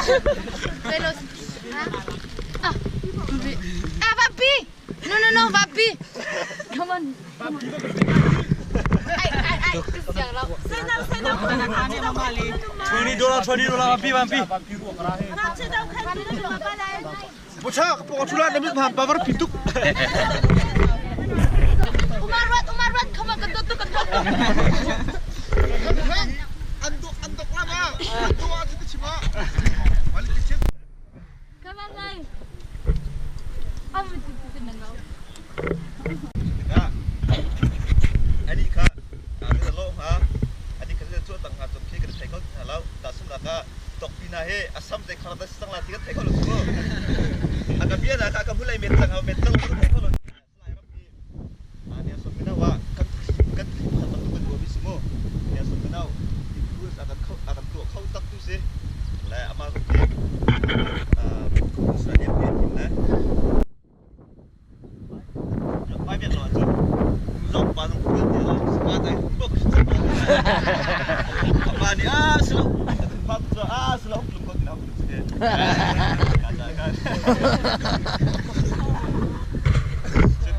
Ah, Papi! No, no, no, Papi! Come on. Ai, ai, ai, siang lo. $20, $20, pi pi. Pucha, ka thula na mit ma bavar pituk. Umar Rat, Umar Rat, come on, kan dot, kan dot. Andok andok lama. Andok a ti chima. Mali ti chim. Come on, guys. Am ti ti na ngau. Ani kha ka lo ha. Ani kha chu tang ha chom khi ka thai ko ha lo. Ta sum la ka tok pi na he asam te khara da sang la ti ka thai ko lo chu. Aka bia na ka ka mulai met tang ha met tang ka thai ko lo. Ani asom mina wa kan kan khat tu kan bo bi sumo. Ni asom mina influence akan khau akan tu khau tak tu se. La ama ko te ah sa ne pe tin na. 外面乱走，绕把人不跟了，把在不是这么。把你啊是了，把这啊是了，不能够给他们直接。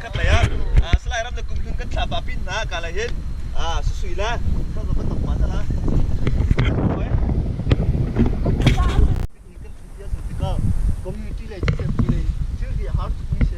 Kat la ya, selai ram kum hun kan thla pa pin na ka la hin. Ah su sui la, ka ba tok ma la. Community le CCMP le thil hi har tu pui se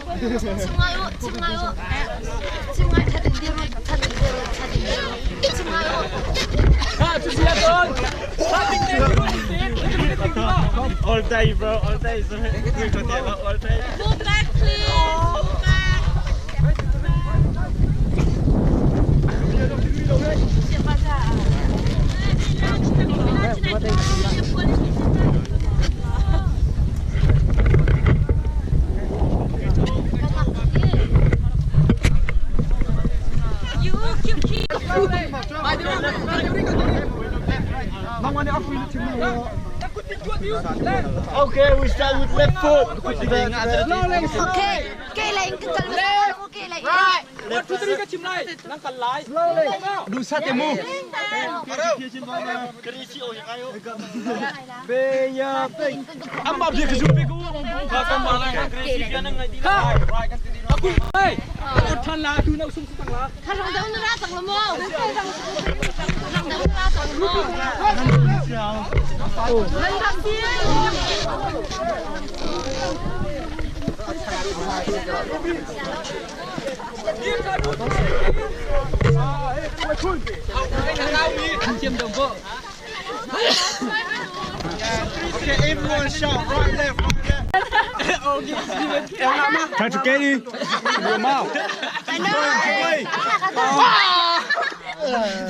Chim ngai u, chim ngai u. Chim ngai that in dir u, that in dir u, that in dir u. Chim ngai u. All day bro, all day. All day. Move back please. Move back. Okay, we start with left foot. Okay, ke lei in kan kal ke lei. Right. Kha rong deuh na ra cang lo maw? Rong deuh na ra cang lo maw? Nan rak dir. Okay, everyone shout right left, right left. Try to get it. Your mouth.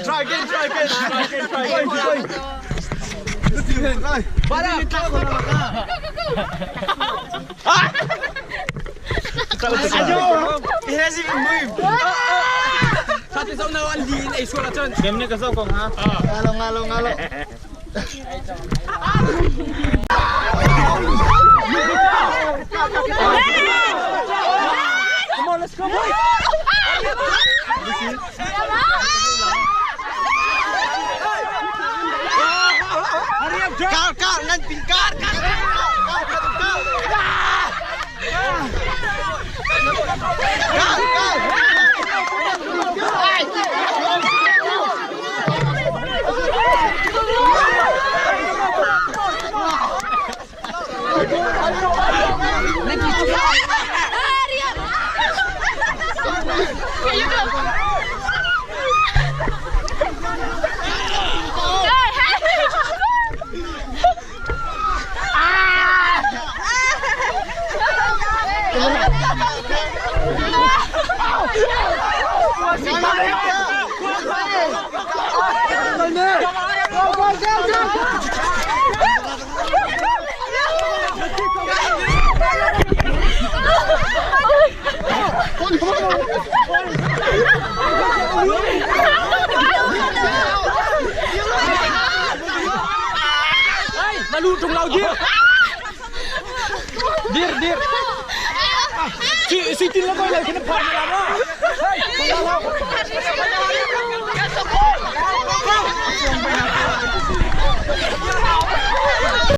Try again, try again, try again, try again. It hasn't even moved. Ngalo ngalo ngalo. Come on, let's go, boys. Hurry up, Jack. Kar kar nan pin kar kar. Kar kar kar. Hurry up. Here you go. Hey, hey. Na lu tung lau dir. Dir, dir. Si si tin la koi lai kena phan la ma. Hey, la la.